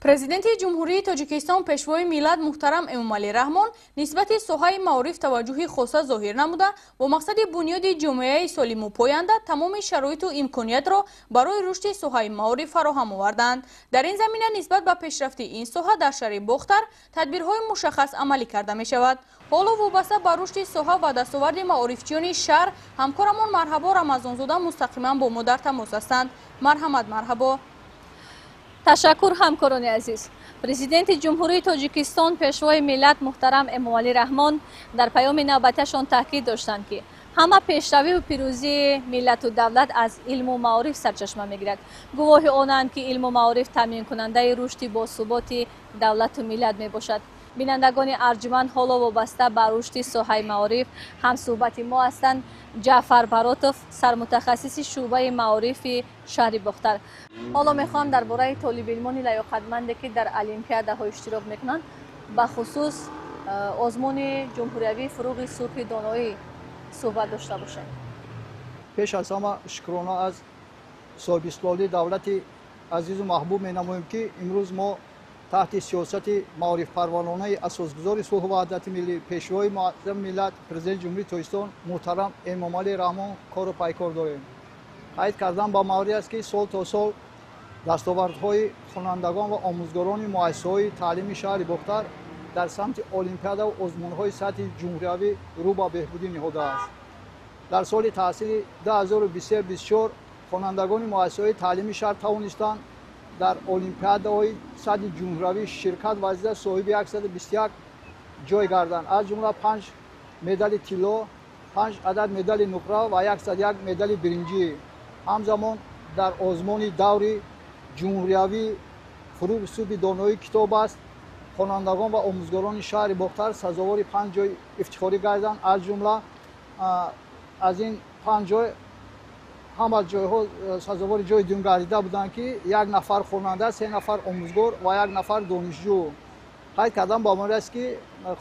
Президенти Ҷумҳурии Тоҷикистон, Пешвои миллат муҳтарам Эмомалӣ Раҳмон нисбати соҳаи маориф таваҷҷӯҳи хоса зоҳир намуда, бо мақсади бунёди ҷомеаи солиму поянда тамоми шароиту имкониятро барои рушди соҳаи маориф фароҳам оварданд. Дар ин замина нисбат ба пешрафти ин соҳа дар шаҳри Бохтар тадбирҳои мушаххас амалӣ карда мешавад. Ҳоло вобаста ба рушди соҳа ва дастоварди маорифчиёни шаҳр ҳамкорамон Марҳабо Рамазонзода мустақиман бо мо дар тамос ҳастанд. Марҳамат, Марҳабо. Ташаккур, ҳамкорони азиз. Президенти Ҷумҳурии Тоҷикистон, Пешвои миллат муҳтарам Эмомалӣ Раҳмон дар паёми навбатиашон таъкид доштанд, ки ҳама пешравию пирӯзии миллату давлат аз илму маориф сарчашма мегирад. Гувоҳи онанд, ки илму маориф таъминкунандаи рушди босуботи давлату миллат мебошад. Бинандагони арҷуманд, ҳоло вобаста ба рушди соҳаи маориф ҳамсӯҳбати мо ҳастанд Ҷаъфар Баротов, сармутахассиси шӯъбаи маорифи шаҳри Бохтар. Ҳоло мехоҳам дар бораи толибилмони лаёқатманде, ки дар олимпиадаҳо иштирок мекунанд, бахусус озмуни ҷумҳуриявии «Фурӯғи субҳи доноӣ» суҳбат дошта бошем. Пеш аз ҳама шукрона аз соҳибистиқлолии давлати азизу маҳбуб менамоем, ки имрӯз мо таҳти сиёсати маорифпарваронаи асосгузори сулҳу ваҳдати миллӣ, Пешвои муаззами миллат, Президенти Ҷумҳурии Тоҷикистон муҳтарам Эмомалӣ Раҳмон кору пайкор дорем. Қайд кардан ба маврид аст, ки сол то сол дастовардҳои хонандагон ва омӯзгорони муассисаҳои таълими шаҳри Бохтар дар самти олимпиада ва озмунҳои сатҳи ҷумҳуриявӣ рӯ ба беҳбудӣ ниҳодааст. Дар соли таҳсили 2023-24 хонандагони муассисаҳои таълими шаҳр тавонистанд дар олимпиадаҳои сатҳи ҷумҳуриявӣ ширкат варзида, соҳиби 121 ҷой гарданд, аз ҷумла панҷ медали тилло, панҷ адад медали нуқра ва 101 медали биринҷӣ. Ҳамзамон дар озмуни даври ҷумҳуриявӣ «Фурӯғи субҳи доноӣ китоб аст» хонандагон ва омӯзгорони шаҳри Бохтар сазовори панҷ ҷои ифтихорӣ гарданд. Аз ҷумла аз ин панҷ ҷой ҳама ҷойҳо сазовори ҷои дуюм гардида буданд, ки як нафар хонанда, се нафар омӯзгор ва як нафар донишҷӯ. Қайд кардан ба маврид аст, ки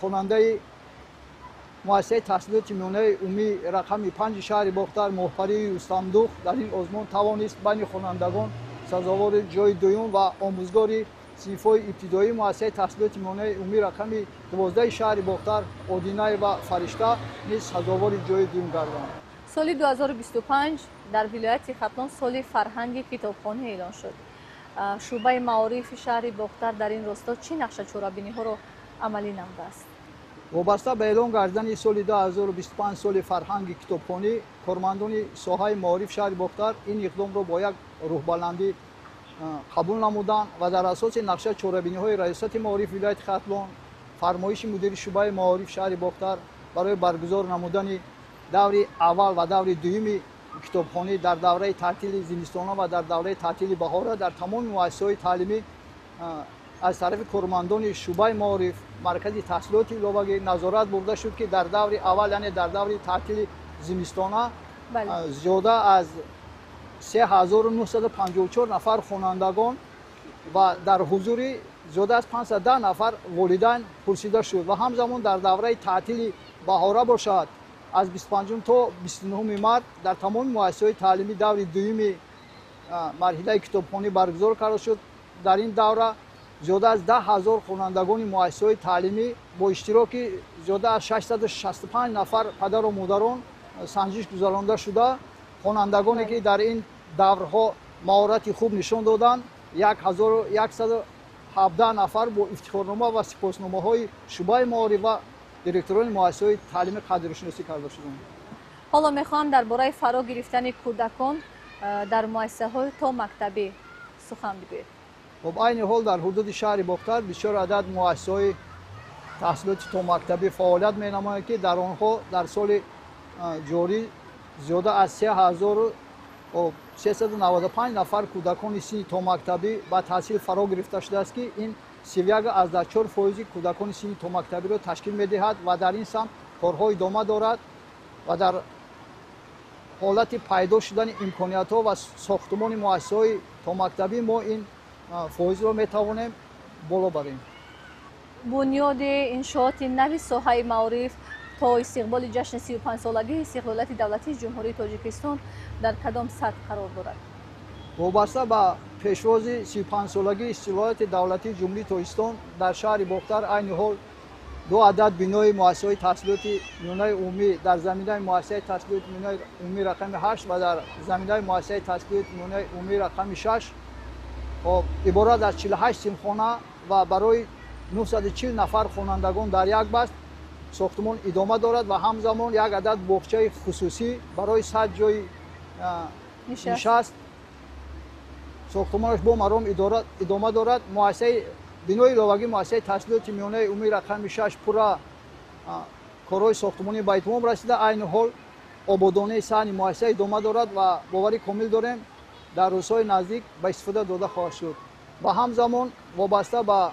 хонандаи муассисаи таҳсилоти миёнаи умумии рақами 5-и шаҳри Бохтар Моҳпарии Рустамдух дар ин озмун тавонист байни хонандагон сазовори ҷои дуюм ва омӯзгори синфҳои ибтидоии муассисаи таҳсилоти миёнаи умумии рақами 12-и шаҳри Бохтар Одинаева Фаришта низ сазовори ҷои дуюм гарданд. Соли 2025 дар вилояти Хатлон соли фарҳанги китобхонӣ эълон шуд. Шӯъбаи маорифи шаҳри Бохтар дар ин росто чӣ нақша чорабиниҳоро амалӣ намудааст? Вобаста ба эълон гардидани соли 2025 соли фарҳанги китобхонӣ, кормандони соҳаи маориф шаҳри Бохтар ин иқдомро бо як рӯҳбаландӣ қабул намуданд ва дар асоси нақша чорабиниҳои раёсати маориф вилояти Хатлон, фармоиши мудири шӯъбаи маориф шаҳри Бохтар барои баргузор намудани даври аввал ва даври дуюми китобхонӣ дар давраи таътили зимистона ва дар давраи таътили баҳора дар тамоми муассисаҳои таълимӣ аз тарафи кормандони шӯъбаи маориф, маркази таҳсилоти иловагӣ назорат бурда шуд, ки дар даври аввал, яъне дар даври таътили зимистона, зиёда аз 3954 нафар хонандагон ва дар ҳузури зиёда аз 510 нафар волидайн пурсида шуд ва ҳамзамон дар давраи таътили баҳора бошад, аз 25 то 29 март дар тамоми муассисаҳои таълимӣ даври дуюми марҳилаи китобхонӣ баргузор карда шуд. Дар ин давра зиёда аз 10 000 хонандагони муассисаҳои таълимӣ бо иштироки зиёда аз 665 нафар падару модарон санҷиш гузаронда шуда, хонандагоне ки дар ин даврҳо маҳорати хуб нишон доданд, 1117 нафар бо ифтихорнома ва сипосномаҳои шӯъбаи маориф ва директорони муассисаҳои таълими қадршиносӣ карда шуданд. Ҳоло мехоҳам дар бораи фаро гирифтани кӯдакон дар муассисаҳои томактабӣ сухан бигӯед. Хуб, айни ҳол дар ҳудуди шаҳри Бохтар бисёр адад муассисаҳои таҳсилоти томактабӣ фаъолият менамоянд, ки дар онҳо дар соли ҷорӣ зиёда аз 3395 нафар кӯдакони синни томактабӣ ба таҳсил фаро гирифта шудааст, ки ин 31,4% кӯдакони синни томактабиро ташкил медиҳад ва дар ин самт корҳо идома дорад ва дар ҳолати пайдо шудани имкониятҳо ва сохтумони муассисаҳои томактабӣ мо ин фоизро метавонем боло барем. Бунёди иншооти нави соҳаи маориф то истиқболи ҷашни 35-солагии истиқлолияти давлатии Ҷумҳурии Тоҷикистон дар кадом сатҳ қарор дорад? Вобаста ба пешвози 35-солагии истиқлолияти давлатии Ҷумҳурии Тоҷикистон дар шаҳри Бохтар айни ҳол 2 адад бинои муассисаҳои таҳсилоти миёнаи умумӣ дар заминаи муассисаи таҳсилоти миёнаи умумӣ рақами 8 ва дар заминаи муассисаи таҳсилоти миёнаи умумӣ рақами 6 иборат аз 48 синфхона ва барои 940 нафар хонандагон дар як баст сохтмон идома дорад ва ҳамзамон як адад боғчаи хусусӣ барои 100 ҷои нишаст сохтмонаш бо маром идома дорад. Муассисаи бинои иловагии муассисаи таҳсилоти миёнаи умумии рақами 6 пурра корҳои сохтмонӣ ба итмом расида, айни ҳол ободонии саҳни муассиса идома дорад ва боварӣ комил дорем дар рӯзҳои наздик ба истифода дода хоҳад шуд. Ва ҳамзамон вобаста ба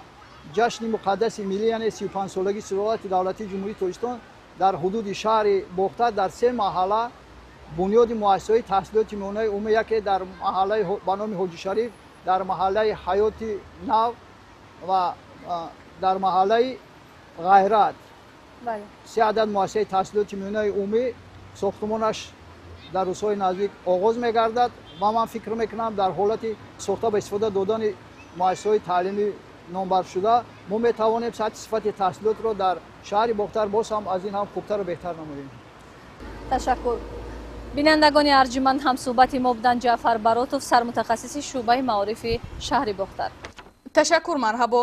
ҷашни муқаддаси миллӣ, яъне 35-солагии истиқлолияти давлатии Ҷумҳурии Тоҷикистон дар ҳудуди шаҳри Бохтар дар 3 маҳалла бунёди муассисаҳои таҳсилоти миёнаи умумӣ, яке дар маҳаллаи ба номи Ҳоҷи Шариф, дар маҳаллаи Ҳаёти Нав ва дар маҳаллаи Ғайрат 3 адад муассисаи таҳсилоти миёнаи умумӣ сохтмонаш дар рӯзҳои наздик оғоз мегардад ва ман фикр мекунам дар ҳолати сохта ба истифода додани муассисаҳои таълимӣ номбаршуда мо метавонем сатҳи сифати таҳсилотро дар шаҳри Бохтар боз ҳам аз ин ҳам хубтару беҳтар намоем. Ташаккур. Бинандагони арҷуманд, ҳамсӯҳбати мо буданд Ҷаъфар Баротов, сармутахассиси шӯъбаи маорифи шаҳри Бохтар. Ташаккур, марҳабо.